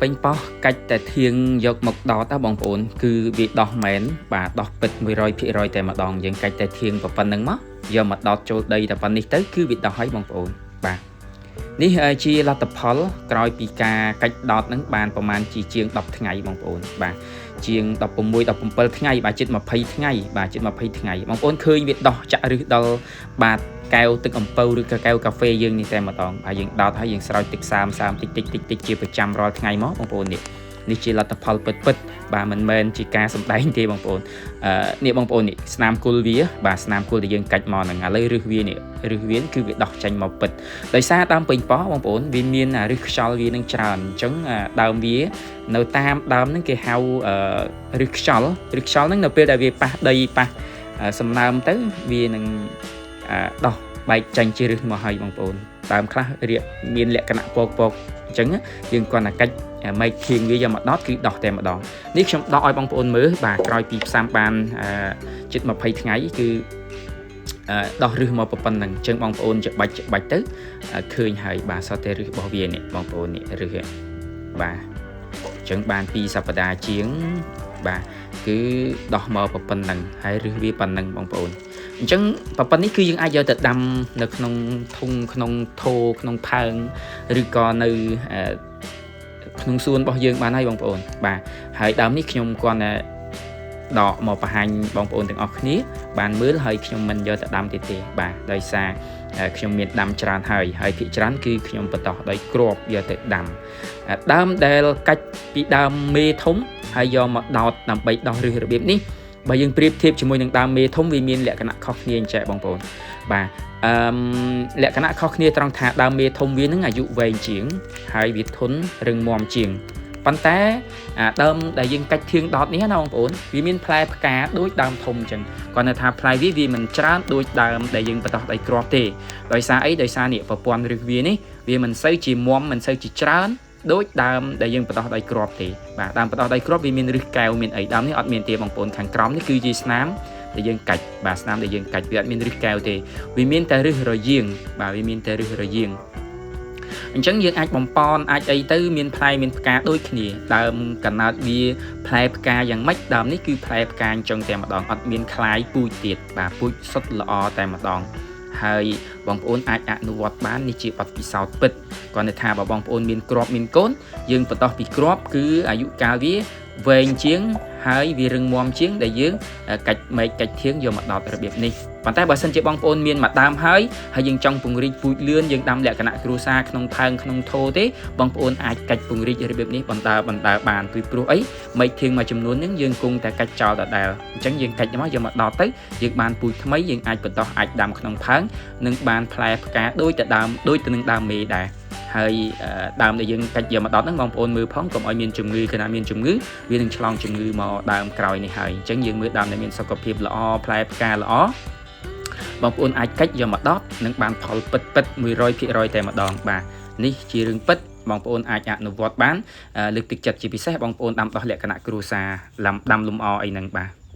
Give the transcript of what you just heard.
ប៉េងប៉ោះកាច់តែធៀងយកមកដោតណាបងប្អូនគឺវាដោះមែនបាទដោះពិត100%តែម្ដងយើងកាច់តែធៀងប៉ុណ្្នឹងមកយកមកដោតចូលដីតែប៉ុណ្នេះទៅគឺវាដោះហើយបងប្អូនបាទនេះជាលទ្ធផលក្រោយពីការកាច់ដោតហ្នឹងបានប្រហែលជាជាង10ថ្ងៃបងប្អូនបាទជាង16 17ថ្ងៃបាទជិត20ថ្ងៃបាទជិត20ថ្ងៃបងប្អូនឃើញវាដោះចាក់រឹសដល់បាទកែវទឹកអំពៅឬក៏កែវកាហ្វេយើងនេះតែម្ដងបាទយើងដោតហើយយើងស្រោចទឹកសាមសាមតិចតិចតិចតិចជាប្រចាំរាល់ថ្ងៃមកបងប្អូននេះនេះជាលទ្ធផលពិតពិតបាទមិនមែនជាការសម្ដែងទេបងប្អូននេះបងប្អូននេះស្នាមគល់វាបាទស្នាមគល់ដែលយើងកាច់មកហ្នឹងឥឡូវរឹសវានេះរឹសវាគឺវាដោះចេញមកពិតដោយសារដើមប៉េងប៉ោះបងប្អូនវាមានរឹសខ្យល់វានឹងច្រើនអញ្ចឹងដើមវានៅតាមដើមហ្នឹងគេហៅរឹសខ្យល់រឹសខ្យល់ហ្នឹងនៅពេលដែលវាប៉ះដីប៉ះសំណើមទៅវានឹងដោះបែកចេញជារឹសមកហើយបងប្អូនដើមខ្លះរៀបមានលក្ខណៈពកពកអញ្ចឹងយើងគ្រាន់តែកាច់មែកធៀងវាយកមកដោតគឺដោះតែម្ដងនេះខ្ញុំដោះឲ្យបងប្អូនមើលបាទក្រោយពីផ្សាំបានជិត20ថ្ងៃគឺដោះរឹសមកប៉ុណ្្នឹងអញ្ចឹងបងប្អូនច្បាច់ច្បាច់ទៅឃើញហើយបាទសតតែរឹសរបស់វានេះបងប្អូននេះរឹសបាទអញ្ចឹងបាន2សប្តាហ៍ជាងបាទគឺដោះមកប៉ុណ្្នឹងហើយរឹសវាប៉ុណ្្នឹងបងប្អូនអញ្ចឹងប៉ុណ្នេះគឺយើងអាចយកទៅដាំនៅក្នុងធុងក្នុងថូក្នុងផើងឬក៏នៅក្នុងសួនរបស់យើងបានហើយបងប្អូនបាទហើយដើមនេះខ្ញុំគ្រាន់តែដកមកបង្ហាញបងប្អូនទាំងអស់គ្នាបានមើលហើយខ្ញុំមិនយកទៅដាំទៀតទេបាទដោយសារខ្ញុំមានដាំច្រើនហើយហើយភាគច្រើនគឺខ្ញុំបន្តដោយគ្រាប់យកទៅដាំដើមដែលកាច់ពីដើមមេធំហើយយកមកដោតដើម្បីដោះរឹសរបៀបនេះបើយើងប្រៀបធៀបជាមួយនឹងដើមមេធំវាមានលក្ខណៈខុសគ្នាអញ្ចឹងបងប្អូនបាទលក្ខណៈខុសគ្នាត្រង់ថាដើមមេធំវានឹងអាយុវែងជាងហើយវាធន់រឹងមាំជាងប៉ុន្តែអាដើមដែលយើងកាច់ធៀងដោតនេះណាបងប្អូនវាមានផ្លែផ្កាដូចដើមធំអញ្ចឹងគ្រាន់តែថាផ្លែវាមិនច្រើនដូចដើមដែលយើងបន្តដោយគ្រាប់ទេដោយសារអីដោយសារនេះប្រព័ន្ធរឹសវានេះវាមិនសូវជាមាំមិនសូវជាច្រើនដូចដើមដែលយើងបន្តដោយគ្រាប់ទេបាទដើមបន្តដោយគ្រាប់វាមានរឹសកែវមានអីដើមនេះអត់មានទេបងប្អូនខាងក្រោមនេះគឺជាស្នាមដែលយើងកាច់បាទស្នាមដែលយើងកាច់វាអត់មានរឹសកែវទេវាមានតែរឹសរយាងបាទវាមានតែរឹសរយាងអញ្ចឹងយើងអាចបំពន់អាចអីទៅមានផ្លែមានផ្កាដូចគ្នាដើមកណើតវាផ្លែផ្កាយ៉ាងម៉េចដើមនេះគឺផ្លែផ្កាអញ្ចឹងតែម្ដងអត់មានคล้ายពូជទៀតបាទពូជសុទ្ធល្អតែម្ដងហើយបងប្អូនអាចអនុវត្តបាននេះជាបទពិសោធន៍ពិតគ្រាន់តែថាបើបងប្អូនមានគ្រាប់មានកូនយើងបន្តពីគ្រាប់គឺអាយុកាលវាវែងជាងហើយវារឹងមាំជាងដែលយើងកាច់មែកកាច់ធៀងយកមកដោតរបៀបនេះប៉ុន្តែបើសិនជាបងប្អូនមានមួយដើមហើយហើយយើងចង់ពង្រីកពូជលឿនយើងដាំលក្ខណៈគ្រួសារក្នុងផើងក្នុងថូទេបងប្អូនអាចកាច់ពង្រីករបៀបនេះបណ្ដើបានពីព្រោះអីមែកធៀងមួយចំនួនហ្នឹងយើងគង់តែកាច់ចោលដដែលអញ្ចឹងយើងកាច់មកយកមកដោតទៅយើងបានពូជថ្មីយើងអាចបន្តអាចដាំក្នុងផើងនិងបានផ្លែផ្កាដូចទៅដើមដូចទៅនឹងដើមមេដែរហើយដើមដែលយើងកាច់យកមកដោតហ្នឹងបងប្អូនមើលផងកុំឲ្យមានជំងឺកាលណាមានជំងឺវានឹងឆ្លងជំងឺមកដើមក្រោយនេះហើយអញ្ចឹងយើងមើលដើមដែលមានសុខភាពល្អផ្លែផ្កាល្អបងប្អូនអាចកាច់យកមកដោតនឹងបានផលពិតពិត100%តែម្ដងបាទនេះជារឿងពិតបងប្អូនអាចអនុវត្តបានលើកទឹកចិត្តជាពិសេសបងប្អូនដាំដុះលក្ខណៈគ្រួសារដាំលំអអីហ្នឹងបាទ។